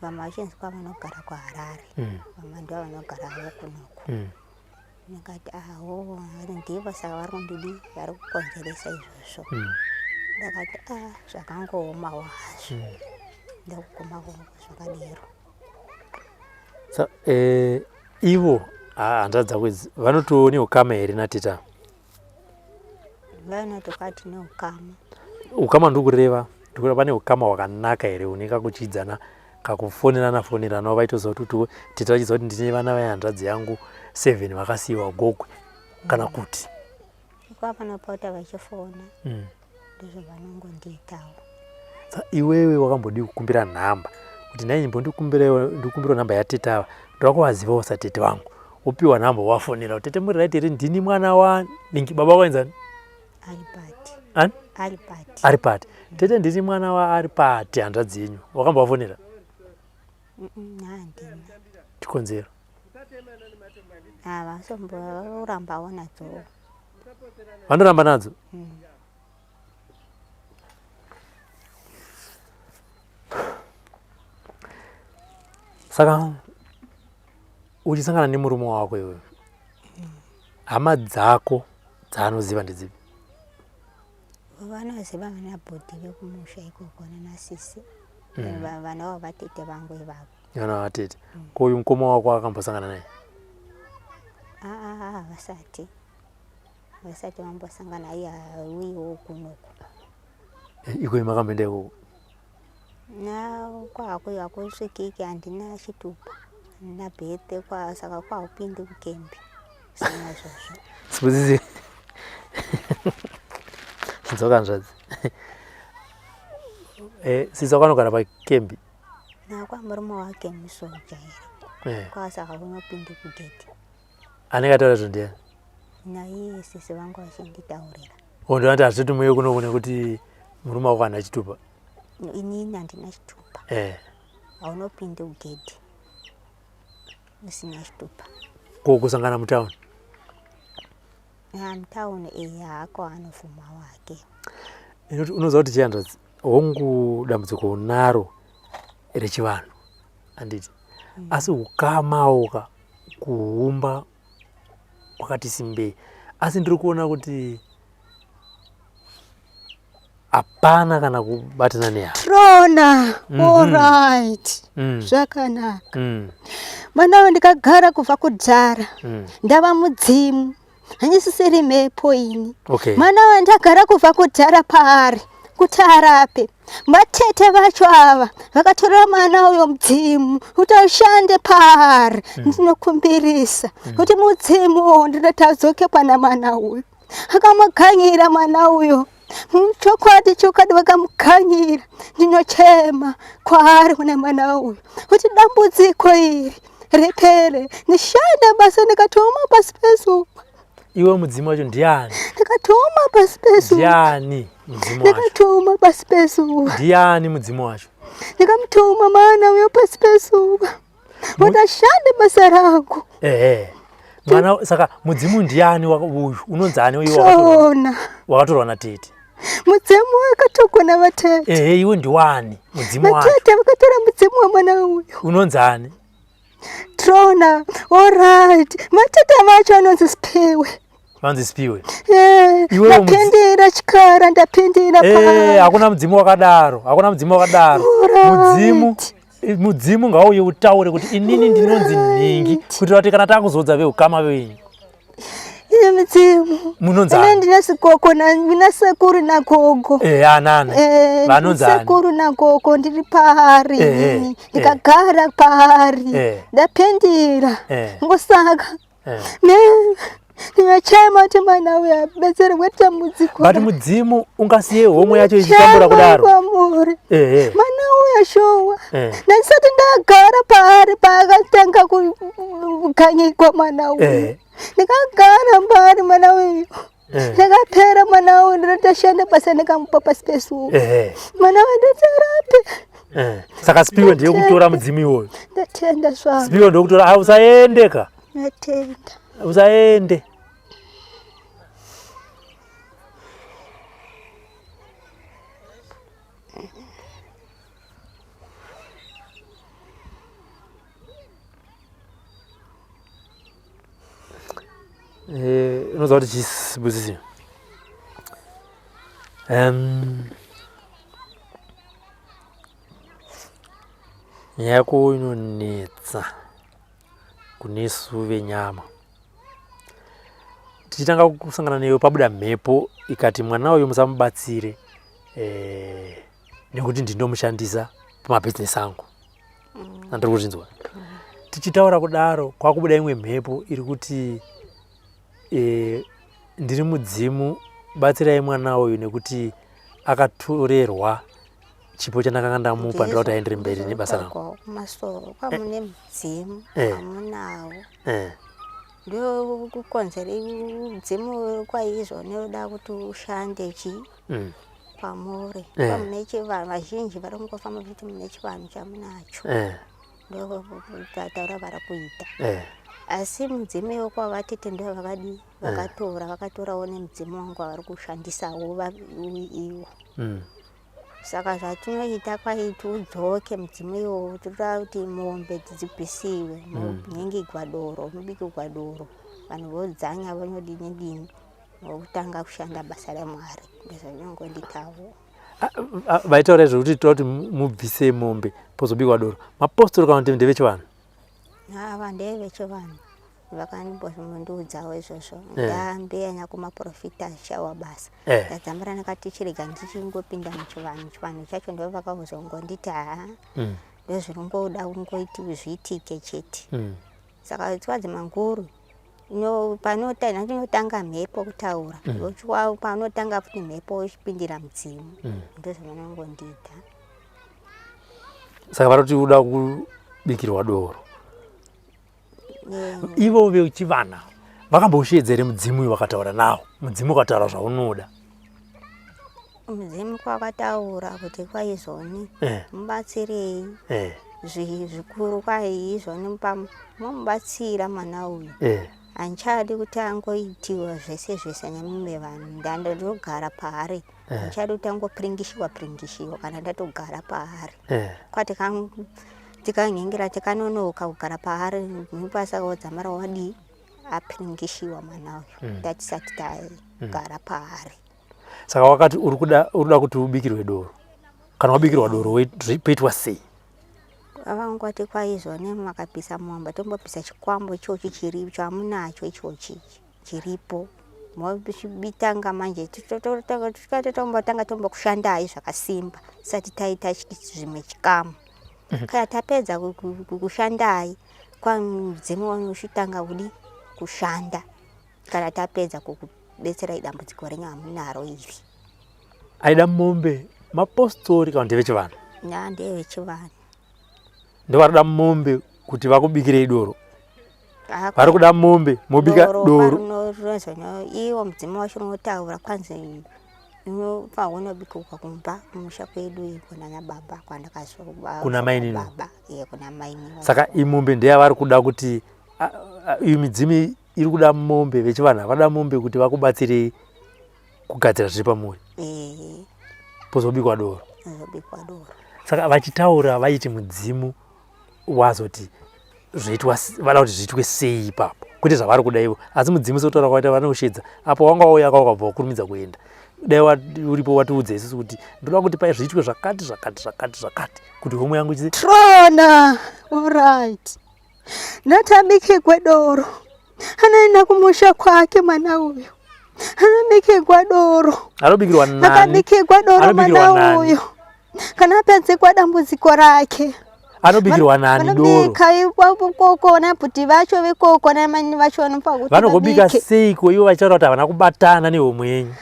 S2: Vamwe vachinzi kwavanogara kuHarare mm. Vamwe ndivo vanogarawo kunoku mm. Ndikati aho ah, ndivo saka vari kundidi vari kukonzeresa izvozvo mm. Ndakati a ah, zvakangoomawo hazvo mm. Ndakuguma zvakadero.
S1: Sa, eh, ivo ah, hanzvadzi dzako idzi vanotoo neukama here nateta?
S2: Vanoti kwati neukama.
S1: Ukama ndikureva ndikureva pane ukama hwakanaka here une kakuchidzana kakufonerana fonerana vaitoziva kuti kuti tete vachiziva kuti ndine vana vehanzvadzi yangu seven vakasiyiwa gogwe kana mm. kuti
S2: kwa vanopota vachifona mm. ndizvo vanongondiitawo.
S1: Sa iwewe wakambodii kukumbira nhamba kuti nhai mbondikumbirawo nhamba yatete ava ndoda kuvazivawo satete vangu wopiwa nhamba wafonera kuti tete muri right here ndini mwana waningi baba waenzani
S2: Aripati.
S1: Ani?
S2: Aripati.
S1: Aripati. Tete ndini mwana waAripati hanzvadzi yenyu wakambovafonera?
S2: Handina.
S1: Chikonzero?
S2: Havasomborambawo nadzo.
S1: Vanoramba nadzo? Mm. Saka uchisangana nemurume wako iwewe hama dzako dzaanoziva ndedzipi?
S2: Vanoziva vana bhodhi vekumusha ikoko nanasisi mm. vana vavo vatete vangu ivavo
S1: vana vatete mm. ko uyu mukoma wako akambosangana naye?
S2: Aa vasati vasati vambosangana iye auyiwo kunoku.
S1: Eh, iko makamboenda ikoko?
S2: Na kwako hakusvikiki handina chitupa handina birth kwa saka kwaupindi kukembi sina izvozvo.
S1: Sibusisi. Dzoka hanzvadzi. Eh, sisi wako anogara pakembi?
S2: Na kwa murume wake musoja here. Eh. Kwa saka unopindi kugate.
S1: Anenge ataura izvo ndiani?
S2: Naiye sisi vangu vachinditaurira.
S1: Oh, ndinoti hazvitoti muye kuno nekuti murume wako haana chitupa.
S2: Inini handina chitupa. Eh. Haunopindi kugedhi usina chitupa.
S1: Ko kusangana mutown?
S2: Ah, mutown eh hako anobvuma wake.
S1: Inoti unoziva kuti chihanzvadzi hongu dambudziko unaro rechivanhu handiti mm. Asi ukamawo ka kuumba kwakati simbei asi ndiri kuona kuti hapana kana kubatana nehama
S2: trona mm -hmm. Alright mm. Zvakanaka mm. Mwana ndikagara kubva kudhara mm. Ndava mudzimu handisisiri mhepo ini
S1: okay.
S2: Mwana wandagara kubva kudhara paari kuti arape vatete vacho ava vakatorera mwana uyo mudzimu kuti ashande paari mm. Ndinokumbirisa mm. kuti mudzimu uwo ndinoti adzoke pana mwana uyu akamuganyira mwana uyo chokwadi chokwadi vakamuganyira ndinochema kwaari kune mwana uyu kuti dambudziko iri ripere ndishande basa ndikatooma pasi pezuva.
S1: Iwe mudzimu wacho ndiani?
S2: Ndikatooma pasi pezuva.
S1: Ndiani mudzimu wacho?
S2: Ndikatooma pasi pezuva.
S1: Ndiani mudzimu wacho?
S2: Ndikamutoma mwana uyo pasi pezuva kuti ashande basa rangu.
S1: Ehe. Mwana saka mudzimu ndiani uyu unonzi ani uyu wakatorwa wakatorwa natete?
S2: Mudzimu wakatorwa navatete.
S1: Ehe iwe ndiwani mudzimu
S2: wacho? Vatete vakatora mudzimu wemwana uyu.
S1: Unonzi ani?
S2: Trona. All right. Matete vacho anonzi Spiwe.
S1: Vanzi Spiwe.
S2: Eh, ndapindira chikara ndapindira
S1: eh, hakuna mudzimu wakadaro. Hakuna mudzimu wakadaro. Mudzimu mudzimu ngauye utaure kuti inini ndinonzi nhingi kuitira kuti kana takuzodza veukama venyu
S2: ine midzimu
S1: munonzani
S2: ndina sikoko na sekuru nagogo
S1: eh anani
S2: eh,
S1: vanonzani
S2: sekuru nagogo ndiri paari
S1: eh, eh,
S2: ndikagara paari
S1: eh.
S2: ndapindira
S1: eh.
S2: ngosaka
S1: eh.
S2: ne ndingachema kuti mwana uyu abetserwe dambudziko
S1: but mudzimu ungasiye homwe yacho ichitambura kudaro
S2: kwamuri
S1: eh, eh.
S2: mwana uyu ashowa
S1: eh.
S2: ndandisati ndagara paari paakatanga kukanyikwa mwana uyu
S1: eh.
S2: ndikagara paari mwana uyu
S1: eh.
S2: ndakapera mwana uyu ndinotoshanda basa ndikamupa pasi pesuwa
S1: eh.
S2: mwana wanditsarapi
S1: eh. Saka Spiwe ndiye kutora mudzimu iwoyo.
S2: Ndatenda zvangu.
S1: Spiwe ndiye kutora, ah, usaende ka.
S2: Ndatenda.
S1: Usaende. Eh, unoziva kuti chisibusisi. Nyaya yako inonetsa kunesu venyama. Tichitanga kusangana newe pabuda mhepo ikati mwana uyu musamubatsire eh, nekuti ndindomushandisa pamabhizinesi angu. Andiri kuzvinzwa. Tichitaura kudaro kwakubuda imwe mhepo iri kuti eh, ndiri mudzimu batsirai mwana uyu nekuti akatorerwa chipo chandakanga ndamupa ndoda kuti aendere mberi nebasa rangu.
S2: Kumasoro kwamune mudzimu
S1: Eh.
S2: amunawo
S1: Eh,
S2: ndokukonzera mudzimu kwaizvo noda kuti ushande chi
S1: mm,
S2: pamuri
S1: Eh.
S2: kwamune chivanhu vazhinji vari kungofamba vachiti mune chivanhu chamunacho
S1: eh,
S2: ndotaura vari kuita
S1: eh,
S2: asi mudzimu iwo kwavatete ndo vakadii vakatora vakatorawo nemudzimu wangu wavari kushandisawo iwo
S1: mm,
S2: saka zvatinoita kwaiti udzoke mudzimu iwowo tinoda kuti mombe dzibvisiwe munyingigwa doro mubikigwa doro vanhu vodzanya vonodini dini vokutanga kushanda basa ramwari ndozvinongonditawo
S1: Vaitaura izvo kuti toda kuti mubvise mombe pozobikwa doro mapostori kana kuti ndevechivanhu?
S2: Ava ndevechivanhu vakandimbozvimundiudzawo izvozvo
S1: Eh.
S2: ndambeya nyakumaprofita achawa basa
S1: Eh.
S2: ndadzambira ndakati chirega ndichingopinda muchivanhu chivanhu chacho ndo vakazongonditi haa
S1: Mm,
S2: ndozviringoda kungoiti zviitike chete
S1: mm,
S2: saka twadzi manguru panotanga mhepo kutaura mm. panotanga futi mhepo uchipindira mudzimu
S1: mm.
S2: ndozvavanongondiita
S1: Saka vari kuti uda kubikirwa doro ivo vechivana vakambosheedza here mudzimu uyu vakataura nawo mudzimu ukataura zvaunoda?
S2: Mudzimu kwakataura kuti kwaizoni
S1: eh,
S2: mubatsirei
S1: eh,
S2: zvikuru kwaizoni momubatsira mwana uyu
S1: eh.
S2: handichadi kuti angoitiwa zvese zvese nemumwe vanhu ndandogara paari
S1: Eh.
S2: handichadi kuti angopiringishiwa piringishiwa kana ndatogara paari
S1: Eh.
S2: kwa tikanhingira tikanonoka kugara paari nipasakaodzamara wadii apiringishiwa mwana uyu ndatisati tagara paari.
S1: Saka wakati uri kuda kuti ubikirwe doro kana wabikirwa doro poitwa sei?
S2: Avangoti kwaizvoni makabvisa mombe tombobvisa chikwambo ichochi chiri chamunacho ichochi chiripo mochitanga manje tombotanga tombokushandai zvakasimba tisati taita zvimwe chikamu kana tapedza kushandai kwamudzimu wanu uchitanga kudi kushanda kana tapedza kukubetserai dambudziko renyu hamunaro iri.
S1: Aida mombe mapostori kana ndevechivanhu?
S2: Na ndevechivanhu.
S1: Ndovarikuda mombe kuti vakubikirei doro vari kuda mombe mobika doro
S2: iwo mudzimu wacho unotaura kwanzi unofa unobikirwa kumba kumusha kwedu iko nana baba kwandakazoba
S1: Kuna mainini?
S2: baba iye kuna mainini.
S1: Saka imombe ndeyavari kuda kuti iyo midzimu iri kuda mombe, vechivanhu havada mombe kuti vakubatsirei kugadzira zviri pamuri. Pozobikwa doro.
S2: Pozobikwa doro.
S1: Saka vachitaura vaiti mudzimu wazoti zvoitwa, vada kuti zviitwe sei ipapo, kwete zvavari kuda ivo, asi mudzimu sekutaura kwaita vanoshedza apo wanga wauya ka wakabva wakurumidza kuenda. Dai uripo watiudza isusu kuti ndoda kuti pai zviitwe zvakati zvakati zvakati zvakati kuti homwe yangu ichi
S2: Trona. Alright. Ndatabikirwa doro. Anoenda kumusha kwake mwana uyu. Anobikirwa doro.
S1: Anobikirwa nani?
S2: Akabikirwa doro mwana uyu. Kana apedzekwa dambudziko rake.
S1: Anobikirwa nani doro?
S2: Vanobika ikoko nabhuti vacho vekoko namani vacho vanopa kuti
S1: vanogobika seiko ivo vachitaura kuti havana kubatana nehomwe yenyu?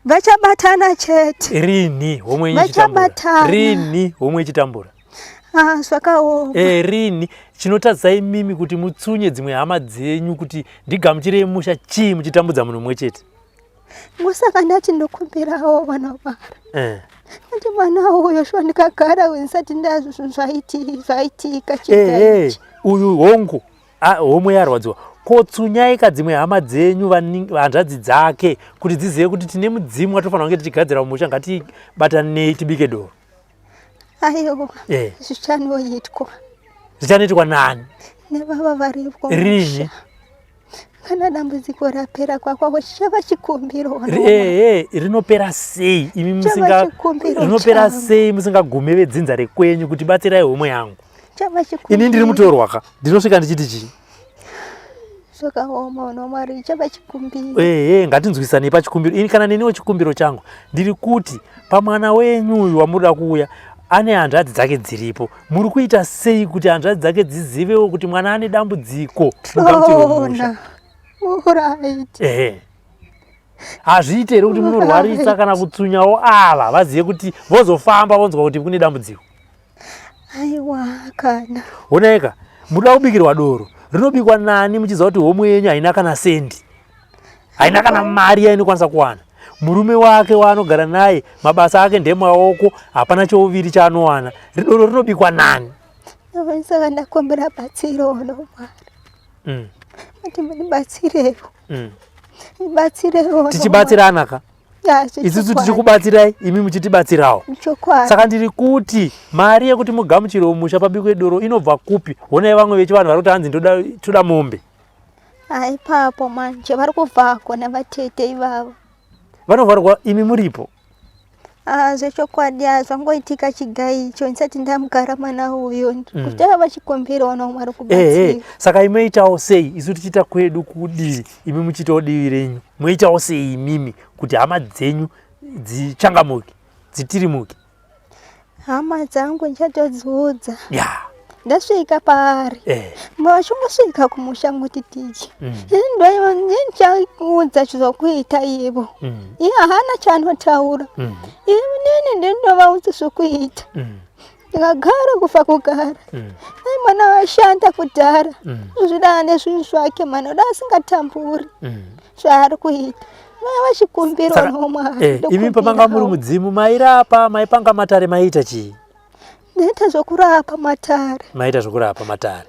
S2: Vachabatana chete.
S1: Rini homwe yenyu ichitambura? Rini homwe ichitambura?
S2: Ah, zvakaoma.
S1: Eh, rini chinotadzisa imimi kuti mutsunye dzimwe hama dzenyu kuti ndigamuchirei musha chii muchitambudza munhu mumwe chete?
S2: Ngosaka ndati ndokumbirawo vana vara. Eh. Kuti mwana uyo shuwa ndikagara ndisati ndazvaitika
S1: chita eh, eh, uyu hongu homwe yarwadziwa. Ko tsunyaika dzimwe hama dzenyu hanzvadzi dzake kuti dzizive kuti tine mudzimu watofanira kunge tichigadzira mumusha, ngatibatanei tibike doro.
S2: Aiwa, eh. Zvichanoitwa.
S1: Zvichanoitwa nani?
S2: Nevava varipo.
S1: Rini?
S2: Kana dambudziko rapera kwakwavo chichava chikumbiro.
S1: Eh, rinopera sei imi musinga rinopera sei musingagume vedzinza rekwenyu kuti batsirai homwe yangu? Ini ndiri mutorwa ka ndinosvika ndichiti chii?
S2: Zvakaoma uno Mwari, chava chikumbiro.
S1: Ehe, ngatinzwisanei pachikumbiro. Ini kana neniwo chikumbiro changu ndiri kuti pamwana wenyu uyu wamunoda kuuya ane hanzvadzi dzake dziripo, muri kuita sei kuti hanzvadzi dzake dzizivewo kuti mwana ane dambudziko mugamuchirwe mumusha?
S2: Alright.
S1: Ehe. Hazviite here kuti munorwarisa kana kutsunyawo ava vazive kuti vozofamba vonzwa kuti kune dambudziko?
S2: Aiwa kana.
S1: Honaika, munoda kubikirwa doro rinobikwa nani muchiziva kuti homwe yenyu haina kana sendi, haina kana mari yainokwanisa kuwana. Murume wake waanogara naye mabasa ake ndemaoko, hapana chouviri chaanowana. Doro rinobikwa nani?
S2: Saka ndakumbira batsiro uno Mwari. Kuti mundibatsirewo. Ndibatsirewo.
S1: Tichibatsirana ka? Isusu tichikubatsirai imi muchitibatsirawo. Saka ndiri kuti mari yekuti mugamuchirewo musha pabikwe doro inobva kupi? Honai vamwe vechivanhu vari kuti hanzi toda mombe.
S2: Ipapo manje vari kubvako navatete ivavo.
S1: Vanovharwa imi muripo?
S2: Zvechokwadi zvangoitika chiga icho ndisati ndamugara mwana uyu. Kuti ava chikumbiro ona Mwari kubatsira.
S1: Saka imoitawo sei isu tichiita kwedu kudivi imi muchiitawo divi renyu, moitawo sei imimi kuti hama dzenyu dzichangamuke dzitirimuke?
S2: Hama dzangu ndichatodziudza. Ndasvika paari. Vachingosvika kumusha ngoti tichi. Ndichaudza zvokuita ivo. Iye haana chaanotaura. Inini ndinovaudza zvokuita. Ndikagara kufa kugara. Dai mwana washanda kudhara. Zvida nezvinhu zvake mwana uda asingatamburi. Zvaari kuita. Vaya vachikumbira nomwari.
S1: Imi pamanga muri mudzimu mairapa, maipanga matare, maiita chii?
S2: Ndaita zvokurapa matare.
S1: Maita zvokurapa matare.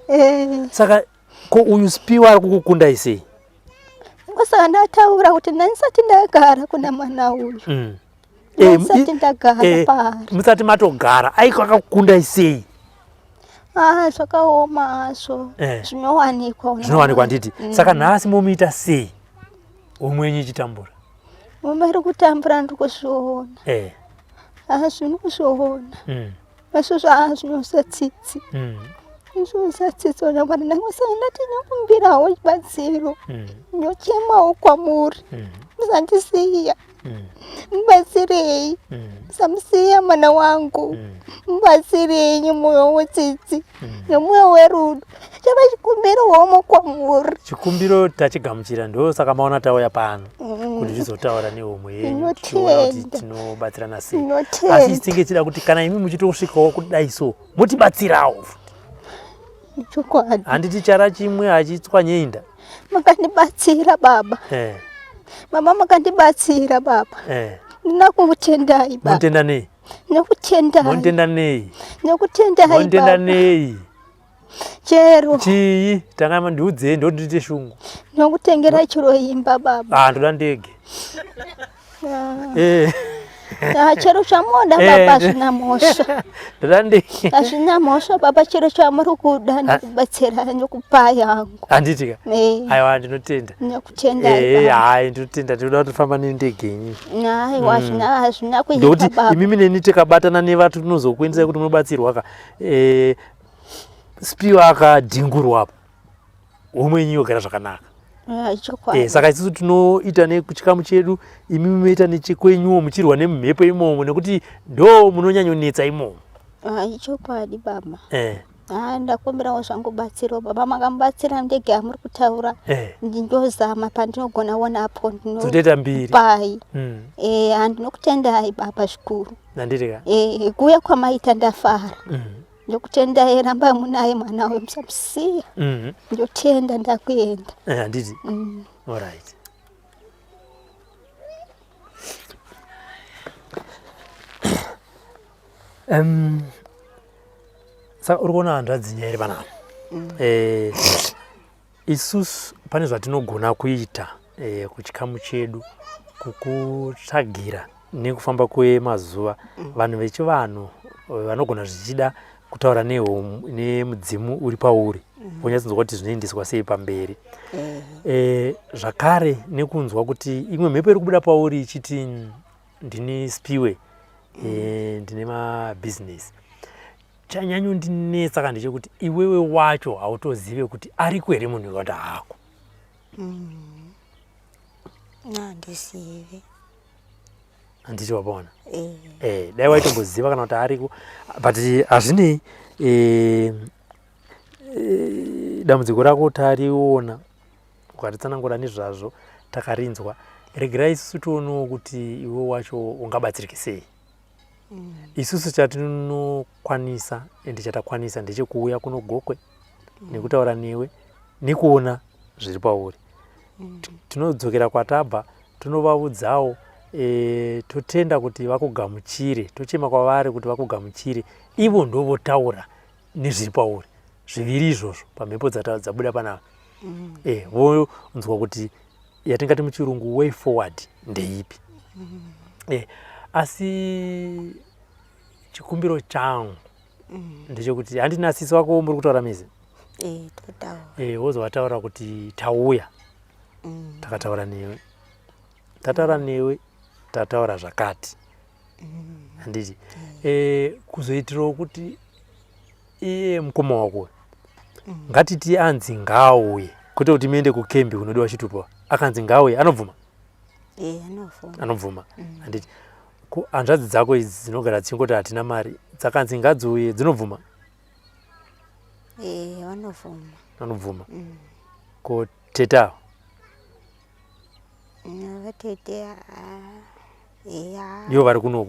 S1: Saka ko uyu Spiwa ari kukukundai sei?
S2: Saka ndataura kuti ndandisati ndagara kuna mwana uyu. Ndisati ndagara paari.
S1: Musati matogara aiko akakukundai sei?
S2: Zvakaoma hazvo. Zvinowanikwa.
S1: Zvinowanikwa handiti. Saka nhasi momuita sei? Homwe yenyu ichitambura.
S2: Homwe iri kutambura ndiri kuzviona. Zviri kuzviona. Asi zvinosa tsitsi. Zvinosa tsitsi ona Mwari ndangosaka ndati ndokumbirawo chibatsiro. Ndochemawo kwamuri. Musandisiya. Mubatsirei. Musamusiya mwana wangu. Mubatsirei nemoyo wetsitsi. Nemoyo werudo. Chava chikumbiro homo kwamuri.
S1: Chikumbiro tachigamuchira, ndosaka maona tauya pano kuti tizotaura nehomwe yenyu tichiona kuti tinobatsirana sei. Asi tinge tichida kuti kana imi muchitosvikawo kudai so motibatsirawo futi.
S2: Chokwadi.
S1: Handiti chara chimwe hachitswanye inda.
S2: Makandibatsira baba. Mama makandibatsira baba. Ndinakutendai baba.
S1: Munotenda nei?
S2: Ndinokutendai.
S1: Munotenda nei?
S2: Ndinokutendai baba.
S1: Munotenda nei?
S2: Chero.
S1: Chii? Tanga mandiudzei ndondiite shungu.
S2: Ndinokutengera chiro imba baba.
S1: Ah, ndoda ndege.
S2: Ah. Eh. Ah, chero chamunoda eh. baba hazvina mhosva.
S1: Ndoda ndege.
S2: Hazvina mhosva baba chero chamuri kuda ndikubatsira ndikupa yangu.
S1: Handiti ka? Eh. Aiwa ndinotenda.
S2: Ndinokutenda.
S1: Eh, hai ndinotenda ndinoda kutofamba nendege ini.
S2: Aiwa hazvina hazvina kuipa baba.
S1: Ndokuti imimi neni tikabatana nevatu tinozokuendesai kuti munobatsirwa ka. Eh, Spiwa akadhingurwa apo homwe yenyu yogara zvakanaka.
S2: Ah, chokwadi.
S1: Eh, saka isusu tinoita nekuchikamu chedu imi munoita nechekwenyuwo muchirwa nemumhepo imomo nekuti ndo munonyanyonetsa imomo.
S2: Ah, chokwadi baba.
S1: Eh.
S2: Ah, ndakumbirawo zvangu batsiro baba makamubatsira ndege yamuri kutaura
S1: Eh.
S2: ndozama pandinogona wona apo
S1: Dzotoita mbiri.
S2: ndinopai
S1: Mm.
S2: eh, ndinokutendai baba zvikuru
S1: Nandiri ka.
S2: eh, kuuya kwamaita ndafara Ndokutendai rambai munaye mwana uyu musamusiya. Ndotenda ndakuenda.
S1: Eh, handiti. All right. Saka uri kuona hanzvadzi nyaya iri panapa. Eh, Isusu pane zvatinogona kuita eh, kuchikamu chedu kukutsvagira nekufamba kwemazuva mm. Vanhu vechivanhu eh, vanogona zvichida kutaura nemudzimu uri pauri mm. Wonyatsonzwa kuti zvinoendeswa sei pamberi mm. E, zvakare nekunzwa kuti imwe mhepo iri kubuda pauri ichiti ndini Spiwe mm. E, ndine mabhizinesi Chanyanyondinetsa ka ndechekuti iwewe wacho hautozive kuti ariko here munhu uyu kana haako.
S2: Handizivi.
S1: Handiti wapaona?
S2: Eh.
S1: Eh, dai waitomboziva kana kuti ariko but hazvinei eh, eh, dambudziko rako tariona ukatitsanangura nezvazvo takarinzwa regerai isusu tionewo kuti iwe wacho ungabatsirike sei. Mm. Isusu chatinokwanisa ende chatakwanisa ndechekuuya kuno Gokwe mm. nekutaura newe nekuona zviri pauri. Mm. Tinodzokera kwatabva tonovaudzawo e, totenda kuti vakugamuchire tochema kwavari kuti vakugamuchire ivo ndovotaura nezviri pauri zviviri izvozvo pamhepo dzabuda panapa mm. e, vonzwa kuti yatingati muchirungu way forward ndeipi mm. e, asi chikumbiro changu mm. ndechekuti handina sisi wako muri kutaura mese
S2: e,
S1: e, wozovataura kuti tauya mm. Takataura newe tataura newe tataura zvakati handiti mm. E, kuzoitirawo kuti iye mukoma wako mm. Ngatiti anzi ngaauye kwete kuti muende kukembi kunodiwa chitupa akanzi ngaauye anobvuma
S2: e,
S1: anobvuma mm. Handiti hanzvadzi dzako idzi dzinogara dzichingoti hatina mari dzakanzi ngadziuye dzinobvuma
S2: e, vanobvuma
S1: vanobvuma mm. Ko teta
S2: vatete
S1: ivo vari kuno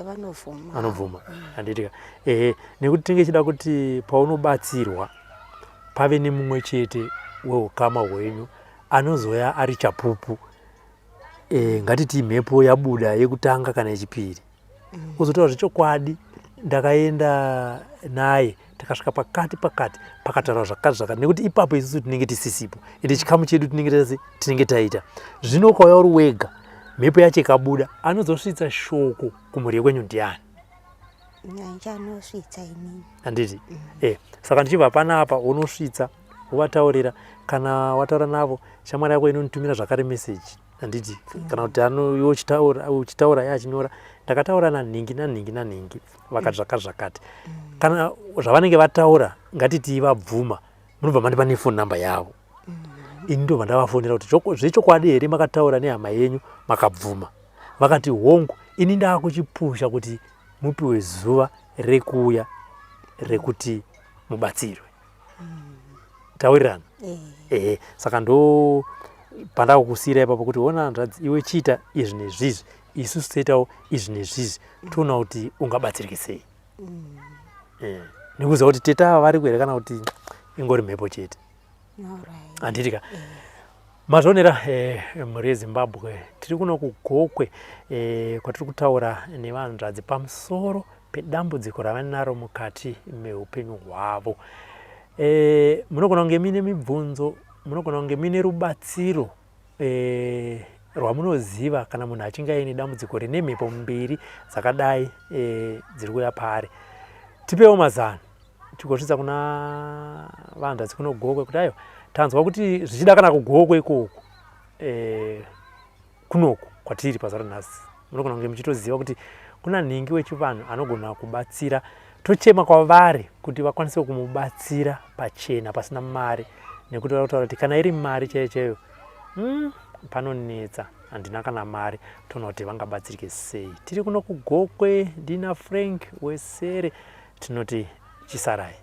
S2: vanobvuma
S1: vanobvuma handitika ehe nekuti tinge chida kuti paunobatsirwa pave nemumwe chete weukama hwenyu anozoya ari chapupu e, ngatiti mhepo yabuda yekutanga kana yechipiri Uzotaura zvechokwadi ndakaenda naye takasvika pakati pakati pakataura zvakati zvakati nekuti ipapo isusu tinenge tisisipo ende chikamu chedu tinenge tase tinenge taita zvino ukauya uri wega mhepo yacho ikabuda anozosvitsa shoko kumhuri yekwenyu ndiani
S2: anosvitsa inini
S1: handiti mm. Eh, saka ndichibva panapa unosvitsa wovataurira kana wataura navo shamwari yako inonitumira zvakare meseji handiti kana kuti iwe uchitaura uchitaura iye achinyora ndakataura nanhingi nanhingi nanhingi vakati zvakati zvakati kana zvavanenge vataura ngatiti vabvuma munobva mandipa nefoni number yavo ini ndobva ndavafonera kuti zvechokwadi here makataura nehama yenyu makabvuma vakati hongu ini ndaakuchipusha kuti mupiwe zuva rekuuya rekuti mubatsirwe Tawirirana
S2: eh.
S1: Ehe saka ndo pandakukusiyira ipapo kuti ona hanzvadzi iwe chiita izvi nezvizvi isusu toitawo izvi nezvizvi toona kuti ungabatsirike sei mm. Eh, nekuziva kuti tete ava variko here kana kuti ingori mhepo chete handiti ka eh. Mazvionera eh, mhuri yeZimbabwe tiri kuno kuGokwe eh, kwatiri kutaura nevanzvadzi pamusoro pedambudziko ravanaro mukati meupenyu hwavo. E, munogona kunge muine mibvunzo, munogona kunge muine rubatsiro e, rwamunoziva kana munhu achinge aine dambudziko rine mhepo mbiri dzakadai e, dziri kuuya paari. Tipewo mazano tigosvitsa kuna vanhu kuno Gokwe kuti aiwa tanzwa kuti zvichida kana kuGokwe ikoko e, kunoku kwatiri pazuva ranhasi munogona kunge muchitoziva kuti kuna nhingi wechivanhu anogona kubatsira tochema kwavari kuti vakwanise kumubatsira pachena pasina mari nekuti vari kutaura kuti kana iri mari chaiyo chaiyo panonetsa handina kana mari toona kuti vangabatsirike sei tiri kuno kuGokwe ndina Frank Wesere tinoti chisarai.